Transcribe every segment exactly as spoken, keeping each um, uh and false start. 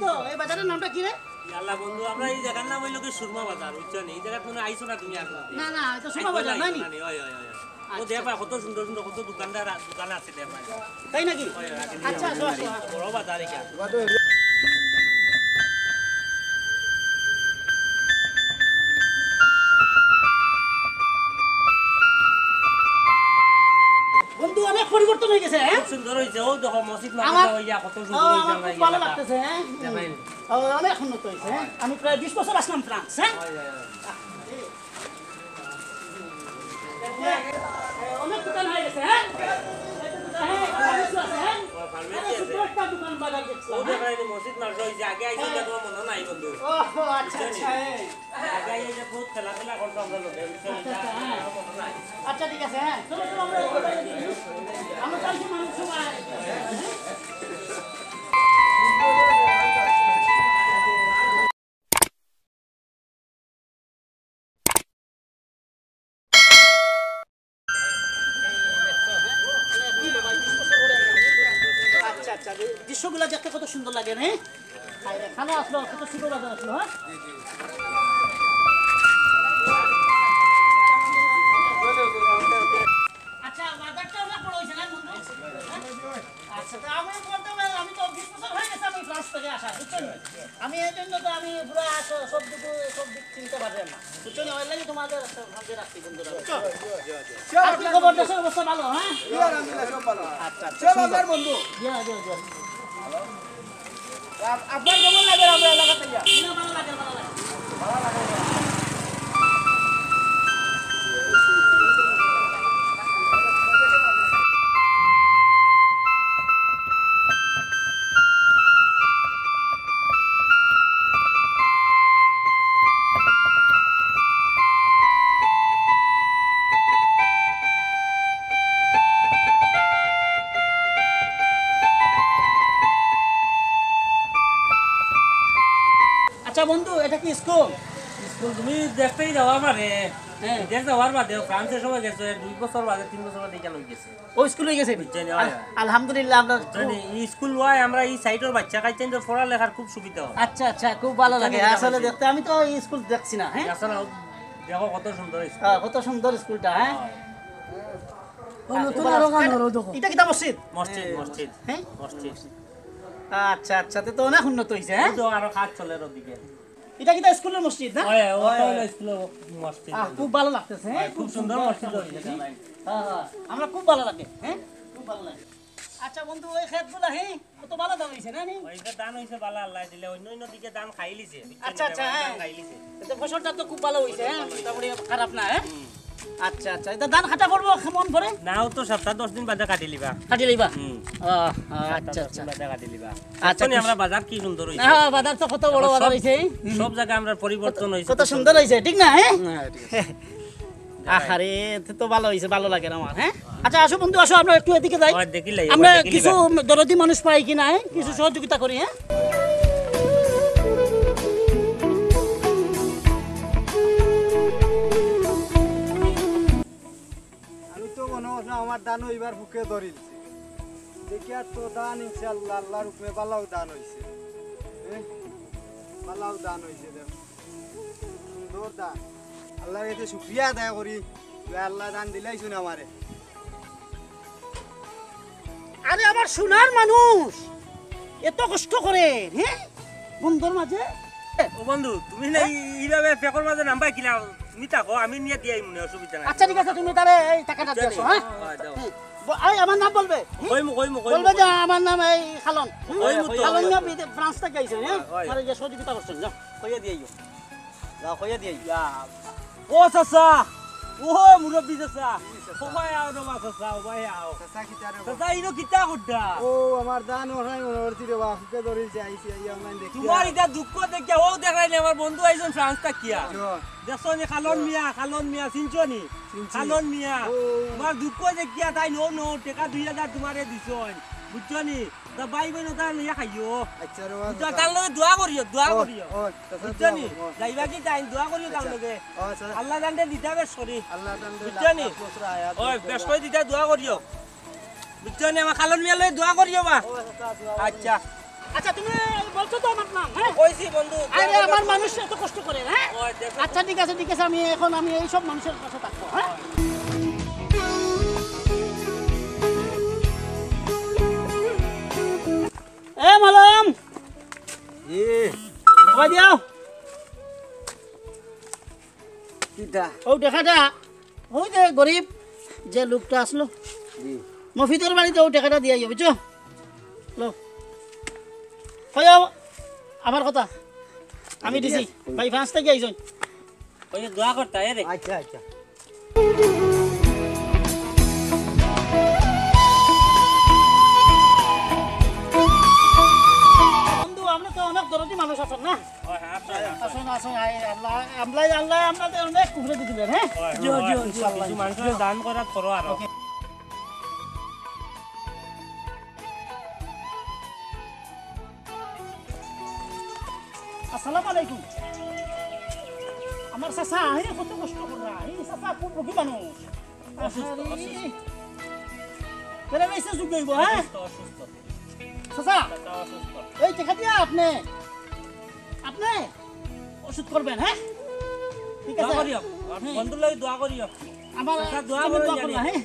তো এই বাজারের নামটা কি রে? ইয়াল্লা বন্ধু, আমরা এই জায়গার নাম অইলো কি সুরমা বাজার, বুঝছো নি? এই জায়গাত মনে হয় আইছো না তুমি আগে। না, না, এটা সুরমা আইছো বাজার না, নায় নি? আইছো না নি? ওই, ওই, ওই, ওই। ও আচ্ছা। দেখবা কত সুন্দর সুন্দর কত দোকানদার, দোকান আছে দেখবা। তাই নাকি? ওই, ওই, আগে আচ্ছা, আসো, আসো, আসো। বড় বাজার এটা। বন্ধু, অনেক পরিবর্তন হয়ে গেছে, হ্যাঁ? খুব সুন্দর হইছে। ও দেখো, মসজিদ আমার, মাদ্রাসা হইয়া কত ও, সুন্দর হইছে আমার আমার খুব এই ভালো এলাকা। লাগতেছে, হ্যাঁ? দেখেন। ও, অনেক উন্নত হইছে, হ্যাঁ? আমি প্রায় বিশ বছর আসলাম ফ্রান্স, হ্যাঁ? হয়, হয়, হয়। অনেক দোকান হয়ে গেছে, হ্যাঁ? হ্যাঁ, ফার্মেসি আছে, হ্যাঁ? ও, ফার্মেসি আরে, আছে। ছোট্ট একটা দোকান বাজার দেখছিলাম, ও, হ্যাঁ? দেখো, এই যে মসজিদ মাদ্রাসা হইছে, আগে আইছি, হ্যাঁ। দেখো, মনে নাই বন্ধু। ও, আচ্ছা, বুঝছো নি? আচ্ছা, হ্যাঁ। আগে এই যে বহুত খেলাধুলা করতাম আমরা লোকে, বুঝছো? আচ্ছা, আচ্ছা, হ্যাঁ। মনে নাই। আচ্ছা, ঠিক আছে, হ্যাঁ। চলো, চলো, আমরা এই দোকানে যাই। আমরা তো এই যে মানুষ সবাই। আচ্ছা, আচ্ছা, এই দৃশ্যগুলো দেখতে কত সুন্দর লাগে, হ্যাঁ? খানা আসলো, কত ছোট বাজার আসলো, হ্যাঁ? আচ্ছা, বাজারটা অনেক বড় হইছে না, বন্ধু? হ্যাঁ? আচ্ছা, তো আমি বলতে পারি, আমি তো বিশ বছর হয়ে গেছে আমি ফ্রান্স থেকে আসা, বুঝছো নি? আমি এই জন্য তো আমি পুরা স-, সব দিক, সব দিক চিনতে পারি না, বুঝছো নি? ওই লাগি তোমাদের সাথে রাখছি বন্ধুরা, বুঝছো? আর কি খবর, দেশের অবস্থা ভালো, হ্যাঁ? জি, আলহামদুলিল্লাহ, সব ভালো। আচ্ছা, আচ্ছা, সব সুন্দর। আপনার বন্ধু। জি, জি, জি। আপ-, আপনার কেমন লাগে আমার এলাকা থেকে? না, ভালো লাগে, ভালো লাগে। আচ্ছা বন্ধু, এটা কি স্কুল? স্কুল তুমি দেখতেই যাও আমারে। হ্যাঁ। বিদেশ যাওয়ার বাদে, ফ্রান্সের সময় গেছো, দুই বছর বাদে, তিন বছর বাদে এখানে হয়ে গেছে। ও স্কুল হয়ে গেছে? বুঝছেন, আল-, হয়। আলহামদুলিল্লাহ, আমরা বুঝছেন, এই স্কুল হয়, আমরা এই সাইডের বাচ্চা কাচ্চা কিন্তু পড়ালেখার খুব সুবিধা হয়। আচ্ছা, আচ্ছা, খুব ভালো লাগে বুঝছেন, আসলে এটা দেখতে। আমি তো এই স্কুল দেখছি না, হ্যাঁ? আসলে দেখো কত সুন্দর স্কুল। হ্যাঁ, কত সুন্দর স্কুলটা, হ্যাঁ? হ্যাঁ। ও নতুন আরো গান হলো, দেখো। এটা কিতা মসজিদ? মসজিদ, মসজিদ। হ্যাঁ? মসজিদ। আচ্ছা, আচ্ছা, তো, তো অনেক উন্নত হইছে, হ্যাঁ? এই তো আরো কাজ চলে ওদিকে। এটা কিতা স্কুলের মসজিদ, না? ওই, ওটা হলো স্কুলের মসজিদ। আহ, খুব ভালো লাগতেছে, হ্যাঁ? হ্যাঁ, খুব খুব সুন্দর সুন্দর মসজিদ একটা হইছে, মসজিদ। হ্যাঁ, হ্যাঁ। আমার খুব ভালো লাগে, হ্যাঁ? খুব ভালো লাগে। আচ্ছা বন্ধু, ওই ক্ষেতগুলা, হ্যাঁ? কত ভালো ধান হইছে, না নি? ওই যে ধান হইছে ভালা আল্লাহ দিলে, অন্য অন্য দিকে ধান খাইলিছে, বুঝছেন? আচ্ছা, আচ্ছা, ধান হ্যাঁ। খাইলিছে। এতে ফসলটা তো খুব ভালো হইছে, হ্যাঁ? মোটামুটি খারাপ না, হ্যাঁ? হুম। আচ্ছা, আচ্ছা, এটা ধান কাটা পড়বো কেমন পরে? নাও তো সপ্তাহ দশ দিন বাদে কাটি লিবা। কাটি লিবা? হুম। আহ, আহ, সপ্তাহ আচ্ছা, দশ দিন আচ্ছা। বাদে কাটি লিবা। আচ্ছা, দেখছো নি খুশ। আমরা বাজার কি সুন্দর হইছে। হ্যাঁ, বাজার তো কত বড় এখন বাজার সব, হইছে, এই? হুম। সব জায়গায় আমরা পরিবর্তন কত, হইছে, কত খুব সুন্দর সুন্দর। হইছে, ঠিক না, হ্যাঁ? হ্যাঁ, ঠিক আছে। আহারে, এতে তো ভালো হইছে, ভালো লাগে আমার, হ্যাঁ? আচ্ছা, আসো বন্ধু, আসো, আমরা একটু এদিকে যাই। ওই দেখি লাই, আমরা ওই দেখি কিছু লাই। দরদি মানুষ পাই কিনা, হ্যাঁ? কিছু সহযোগিতা করি, হ্যাঁ? আমি তো মনে হয় না আমার ধান ওইবার ফুকে ধরিলছে। দেখি আর তো ধান ইনশাআল্লাহ আল্লাহর হুকুমে বালাও ধান হইছে। হ্যাঁ? বালাও ধান হইছে, দেখ। সুন্দর ধান। আল্লাহর কাছে শুকরিয়া আদায় করি। তুই আল্লাহ ধান দিলাইছুন আমারে। আরে আমার সোনার মানুষ, এত কষ্ট করে, হ্যাঁ? বন্ধর মাঝে। ও বন্ধু, তুমি না এই, এইভাবে ফেকর মাঝে নামবাই কিলা? তুমি থাকো, আমি নিয়ে দিয়ে আইমু নে, অসুবিধা নাই। আচ্ছা, ঠিক আছে, তুমি তাহলে এই টাকাটা দিয়ে আসো, হ্যাঁ? হ্যাঁ, দাও। হুম। ব-, এই আমার নাম বলবে, হুম? কইমু, কইমু, কইমু, বলবে যে কইমু। আমার নাম এই খালন, হুম? কইমু তো। খালন মিয়া বিদে-, ফ্রান্স থেকে আইছে, হ্যাঁ? হয়, হয়। আরে যে সহযোগিতা করছেন, যাও। কইয়া দিয়ে আইও। যাও, কইয়া দিয়ে আইও। ইয়া। ও চাচা, ও মুরব্বি চাচা, জি, চাচা। ও ভাই আও রে বা চাচা, ও ভাই আও। চাচা, কিতা রে বা? চাচা, ইনো কিতা কররা? ও, আমার ধান ওরাই মনে করছি রে বা, ফুকে ধরিলছে, আইছি, আইয়া অনলাইন দেখি। তোমার ইটা দুঃখ দেখিয়া, ও দেখাইলে আমার বন্ধু আইছইন ফ্রান্স থাকিয়া। জি। দেখছো নি খালন মিয়া, খালন মিয়া, চিনছো নি? চিনছি। খালন মিয়া, ও। তোমার দুঃখ দেখিয়া তাইন ও নো, টেকা দুই হাজার তোমারে দিছইন, বুঝছো নি? তা ভাই বইন ওটা লইয়া খাইও। আচ্ছা রে বা, বুঝছো? চাচা। তার লগে দোয়া করিও, দোয়া ও, করিও। ও, চাচা, বুঝছো নি? দোয়া করবো। যাইবা কি তাইন, দোয়া করিও তার আচ্ছা। লগে। ও, চাচা। আল্লাহ জানতে দিতা বেশ করি। আল্লাহ জানতে বুঝছো নি? লাখ লাখ বছর হায়াত ওই, করতে বেশ করি দিতা দোয়া করিও। বুঝছো নি? আমার খালন মিয়া লগে দোয়া করিও বা। ও, চাচা, দোয়া করবো। আচ্ছা। আচ্ছা, তুমি বলছো তো আমার নাম, হ্যাঁ? কইছি বন্ধু, আরে, আমার মানুষ এত কষ্ট করে, হ্যাঁ? আচ্ছা, ঠিক আছে, ঠিক আছে, আমি এখন, আমি এই সব মানুষের পাশে থাকবো, হ্যাঁ? এ মলম, এ। কই দিও? কিতা? ও টেকাটা, ওই যে গরিব যে লোকটা আসলো, জি। মফিদর বাড়িত ও টেকাটা দিয়া আইও, বুঝছো? লো। কইও, আমার কথা। আমি দিছি। ভাই, ফ্রান্স থাকি আইছইন। ওই যে দোয়া করতা, এ রে। আচ্ছা, আচ্ছা। বন্ধু, আপনি তো অনেক দরদি মানুষ আছইন না? আসুন, আসুন, আই, আল্লাহ, আল্লাহ, আল্লাহ আপনাদের অনেক উপরে দিবেন, হ্যাঁ? জি, জি, জি। ইনশাআল্লাহ। কিছু মানুষের দান করার করো আরো। ওকে। আসসালামু আলাইকুম। আমার চাচা, আরে কত কষ্ট কররা। এই চাচা খুব রোগী মানুষ। অসুস্থ, আরে। অসুস্থ। তাহলে বেশি যুগ হইব, হ্যাঁ? অসুস্থ, অসুস্থ। চাচা, চাচা অসুস্থ। এই টেকা দিয়া আপনি, আপনি ওষুধ করবেন, হ্যাঁ? ঠিক আছে। দোয়া করিও, আমার হুম। বন্ধুর লাগি দোয়া করিও। আমার চাচা, দোয়া তুমি করো দোয়া জানি। করবা, হ্যাঁ?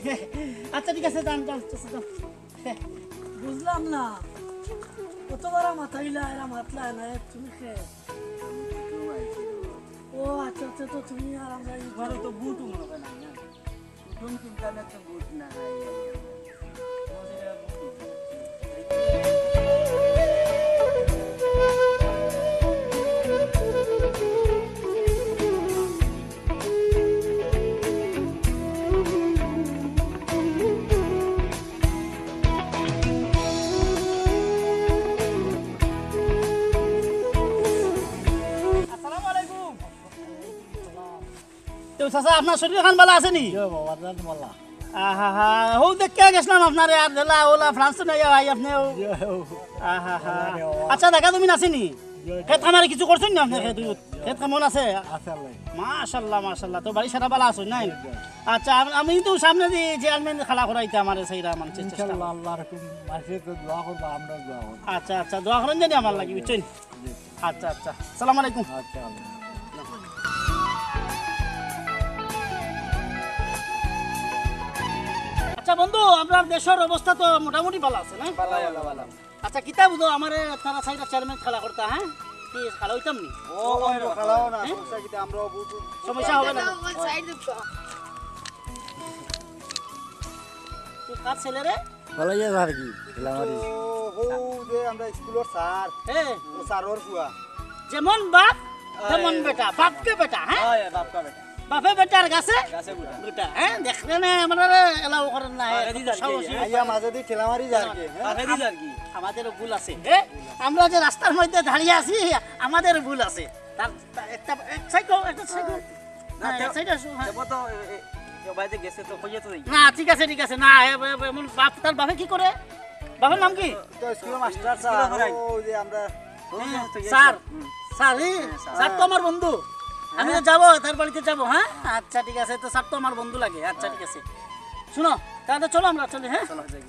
আচ্ছা, ঠিক আছে, যান, যান, চাচা, যান। বুঝলাম না, কত বড় মাথা ইলা, এরা মাতলা না, এ তুমি কে? আমি তো কেউ আইছি রে বাবা। ও আচ্ছা, আচ্ছা, তো তুমি আর আমরা এই ঘরে তো বুট মনে হয় না, না? কুটুম চিন্তা না তো বুট না, হাই, হাই, হাই। আসসালামু আলাইকুম। তো চাচা, আপনার শরীর খান ভালা আছে নি? ইয়ো বাবা, জান ভালা। আহা হা, হউ দেখিয়া গেছিলাম আপনারে, আর জেলা ওলা ফ্রান্স নাই ভাই আপনি ও। ইয়ো। আহা হা। আরে বাবা। আচ্ছা, দেখা তুমি নাছি নি? ইয়ো, ইয়ো। খেত খামারে কিছু করছইন না আপনি খেত? খেত কেমন আছে? আছে আল্লাহ। মাশাআল্লাহ, মাশাআল্লাহ। তো বাড়ি সারা ভালা আছইন নাই? ইয়ো, ইয়ো। আচ্ছা, আমি, আমি কিন্তু সামনে দি চেয়ারম্যান খাড়া করাইতে আমারে সেইরা মানছে চেষ্টা। ইনশাআল্লাহ, আল্লাহর হুকুম, মাসে তো দোয়া করবা, আমরা দোয়া করব। আচ্ছা, আচ্ছা, দোয়া করইন জানি আমার লাগি, বুঝছইন? জি। আচ্ছা, আচ্ছা। আসসালামু আলাইকুম। আচ্ছা, আল্লাহ। আচ্ছা বন্ধু, আমরার দেশর অবস্থা তো মোটামুটি ভালা আছে, না? ভালা, ভালা, ভালা। আচ্ছা, কিতা বুঝো, আমারে তারা সাইডা চেয়ারম্যান খাড়া করতা, হ্যাঁ? কি খাড়া অইতাম নি? ও, ও, আমরা খাড়াও না, হ্যাঁ? সমস্যা কিতা, আমরাও বুঝ-, বুঝ-, সমস্যা হবে না। ও, সাইড দিত। তুই কার ছেলে রে? ভালাই আছে আর কি, খেলা মারি। তো, হউ যে আমরা স্কুলর স্যার, হ্যাঁ। ও স্যারর ফুয়া। যেমন বাপ, তেমন ওই। বেটা। বাপকে বেটা, হ্যাঁ? ওই, বাপকে বেটা। বাপে বেটার গাছে গাছে গুটা। গুটা, হ্যাঁ? দেখলে না, আমরারে allow করেন না, হ্যাঁ, হ্যাঁ, কত সাহসী। আইয়া মাঝেদি ঠেলা মারি যার কি, হ্যাঁ? মাঝেদি যার কি। আমাদেরও ভুল আছে, হ্যাঁ? আমরা যে রাস্তার মধ্যে দাঁড়িয়ে আছি, আমাদেরও ভুল আছে। তার, তার একটা, এক সাইড হোক, একটা সাইড হোক। না, হ্যাঁ, তে-, এক সাইড আসো, হ্যাঁ। তেবো তো, এ, এ, কেউ বাইরে গেছে তো, কইয়া তো যাই। না, ঠিক আছে, ঠিক আছে। না, এ, এ, এমন বাপ, তার বাপে কি করে? বাপের নাম কি? তো স্কুলের মাস্টার স্যার, স্কুলের পড়াই। ও, ওই যে আমরা হ্যাঁ, স্যার। হুম। স্যার, এই, হ্যাঁ, স্যার। স্যার তো আমার বন্ধু। আমি তো হ্যাঁ। যাবো, তার বাড়িতে যাবো, হ্যাঁ? আচ্ছা, ঠিক আছে, তো স্যার তো আমার বন্ধু লাগে। আচ্ছা, হ্যাঁ। ঠিক আছে। শুনো, তাহলে চলো আমরা চলি, হ্যাঁ? চলো, যাই।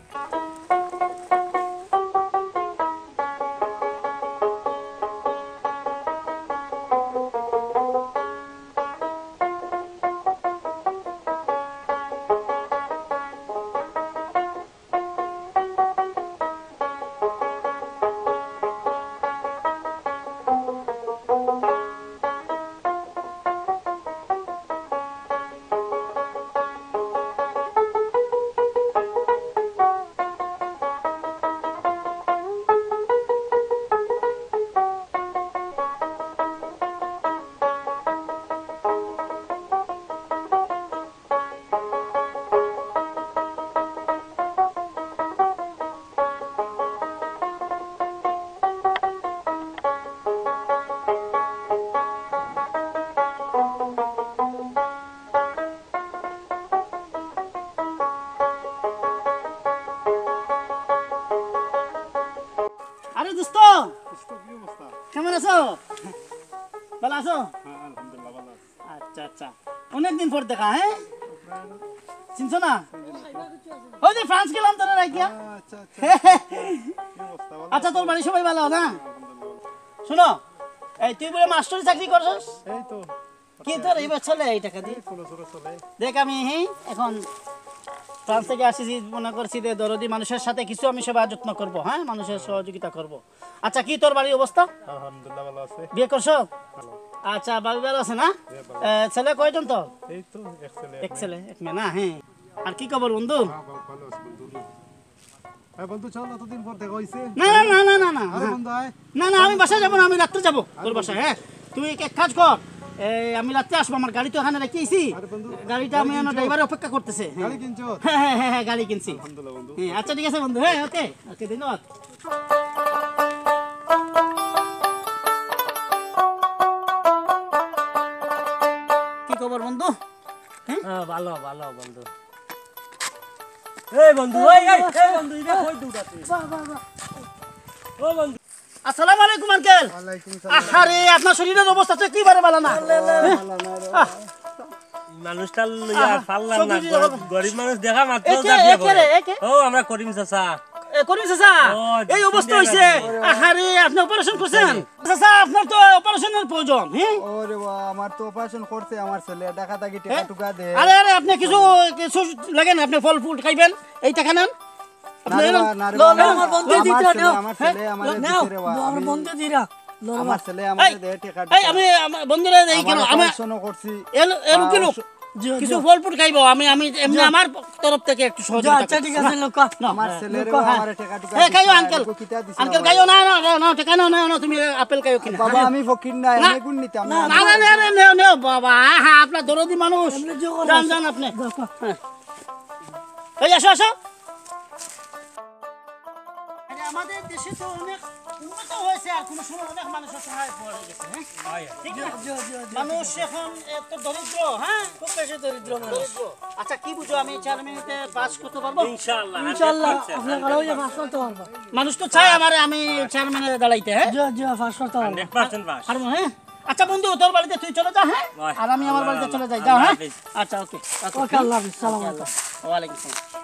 আরে দোস্ত, দোস্ত, কি অবস্থা? কেমন আছো? ভালো আছো? হ্যাঁ, আলহামদুলিল্লাহ, ভালো আছি। আচ্ছা, আচ্ছা, অনেকদিন পর দেখা, হ্যাঁ? চিনছো না? ওই যে ফ্রান্স গেলাম তোরা রাখিয়া। আচ্ছা, আচ্ছা, আচ্ছা। কি অবস্থা? আচ্ছা, তোর বাড়ির সবাই ভালো না? শুনো, এই তুই বলে মাস্টারি চাকরি করছস? এই তো। কি তোর এই বছর এই টাকা দিয়ে? এই ষোলো সতেরো চলে। দেখ, আমি, হ্যাঁ, এখন ফ্রান্স থেকে আসছি, মনে করছি যে দরদি মানুষের সাথে কিছু আমি সেবা যত্ন করব, হ্যাঁ, মানুষের সহযোগিতা করব। আচ্ছা, কি তোর বাড়ির অবস্থা? আলহামদুলিল্লাহ, ভালো আছে। বিয়ে করছো? ভালো। আচ্ছা, বাবা ভালো আছে না? হ্যাঁ, ভালো। এ, ছেলে কয়জন তোর? এই তো, এক ছেলে, এক এক মেয়ে। ছেলে, এক মেয়ে না? হ্যাঁ। আর কি খবর, বন্ধু? হ্যাঁ, ভালো, ভালো আছি, বন্ধু। হ্যাঁ, বন্ধু, চল, অতদিন পর দেখা হইছে। না, না, না, না, না, না, আরে না। বন্ধু, আয়। না, না, আমি বাসায় যাবো না, আমি রাত্রে যাবো তোর আরে বাসায়। বন্ধু। হ্যাঁ, তুই এক কাজ কর, এই, আমি রাত্রে আসবো, আমার গাড়ি তো এখানে রেখে আইছি। আরে বন্ধু, গাড়িটা আমি গাড়ি অন্য কিনছো? ড্রাইভারে অপেক্ষা করতেছে। হ্যাঁ। গাড়ি কিনছো? হ্যাঁ, হ্যাঁ, হ্যাঁ, হ্যাঁ, গাড়ি কিনছি। আলহামদুলিল্লাহ বন্ধু। হ্যাঁ, আচ্ছা, ঠিক আছে বন্ধু, হ্যাঁ, ওকে, ওকে, ধন্যবাদ। কি খবর বন্ধু? হ্যাঁ? হ্যাঁ, ভালো, ভালো বন্ধু। এই বন্ধু, এই, এই, এই বন্ধু, ইটা কই দুটা তুই? বাহ, বাহ, বাহ। ও বন্ধু। আসসালামু আলাইকুম আঙ্কেল। ওয়ালাইকুম সালাম। আহারে, আপনার শরীরের অবস্থা তো একেবারে ভালো না। আল্লাহ, আল্লাহ। হ্যাঁ? ভালো না রে। আহ। মানুষটা লইয়া আহা, পারলাম না, সবজি গরিব, হবে। গরিব মানুষ দেখা মাত্র একে, জাপিয়া একে রে, পড়ে। একে। ও, আমরা করিম চাচা। এ, করিম চাচা, ও, এই অবস্থা চিন্তা হইছে। নাই। আহারে, আপনি অপারেশন করছেন? চাচা, আপনার তো অপারেশনের প্রয়োজন, হ্যাঁ? ওরে বাবা, আমার তো অপারেশন করছে আমার ছেলে, টাকা থাকি টাকা হ্যাঁ? টুকা দে। আরে, আরে, আপনি কিছু, কিছু লাগে না, আপনি ফল ফ্রুট খাইবেন, এই টাকা নেন। না রে বাবা, না রে বাবা, আমার, আমার বন্ধু আমার দিতে ছেলে, নেও। আমার ছেলে, হ্যাঁ? আমার নেও, দিতে রে বাবা, আমার আমি, বন্ধু দিরা। লো রে আমার বাবা। ছেলে আমার এই, দে টাকা এই, টুকা। আমি, আমার বন্ধুরা এই আমার কেন? আমি অপারেশনও করছি। এলো, এলো কি লোক? জি, কিছু জি। ফল ফ্রুট খাইবো, আমি, আমি এমনি জি। আমার তরফ থেকে একটু জি, সহযোগিতা আচ্ছা, করছি। ঠিক আছে, লোক। না, আমার না, ছেলেরে লোক, হ্যাঁ। আমারে টাকা টুকা এ, দিছে খাইও না, আঙ্কেল। এগু কিতা দিছে আঙ্কেল, বাবা? খাইও না, না, না, না, টাকা নাও, না, না, তুমি আপেল খাইও কিনা? বাবা, আমি ফকির না, না। এমনি গুণ নিতাম না। না, না, না, না, নেও, নেও, বাবা, আহা, আপনার দরদি মানুষ। এমনি জোর আছে। যান, যান আপনি। দেখো। হ্যাঁ। এই, আসো, আসো। আরে, আমাদের দেশে তো অনেক উন্নত হয়েছে, আর কোনো সময় অনেক মানুষের সহায় পাওয়া গেছে, হ্যাঁ? হয়, হয়। ঠিক না? জি, জি, জি, জি। মানুষ এখন এত দরিদ্র, হ্যাঁ? খুব বেশি দরিদ্র মানুষ। দরিদ্র। আচ্ছা, কি বুঝো, আমি চেয়ারম্যানিতে পাস করতে পারবো? ইনশাআল্লাহ, ইনশাআল্লাহ, হান্ড্রেড পার্সেন্ট, আপনি হান্ড্রেড পারবেন। পার্সেন্ট। মানুষ তো চায় আমারে, আমি চেয়ারম্যানে দাঁড়াইতে, হ্যাঁ? জি, জি, পাস করতে পারবো। Hundred percent pass. পারবো, হ্যাঁ? আচ্ছা বন্ধু, তোর বাড়িতে তুই চলে যা, হ্যাঁ? বাহ, আর আমি আমার আল্লাহ, বাড়িতে আল্লাহ, চলে যাই, আল্লাহ যাও, হ্যাঁ? হাফেজ। আচ্ছা, ওকে, ওকে। ওকে, আল্লাহ হাফেজ, সালাম ওকে, আলাইকুম। আল্লাহ। ওয়ালাইকুম সালাম।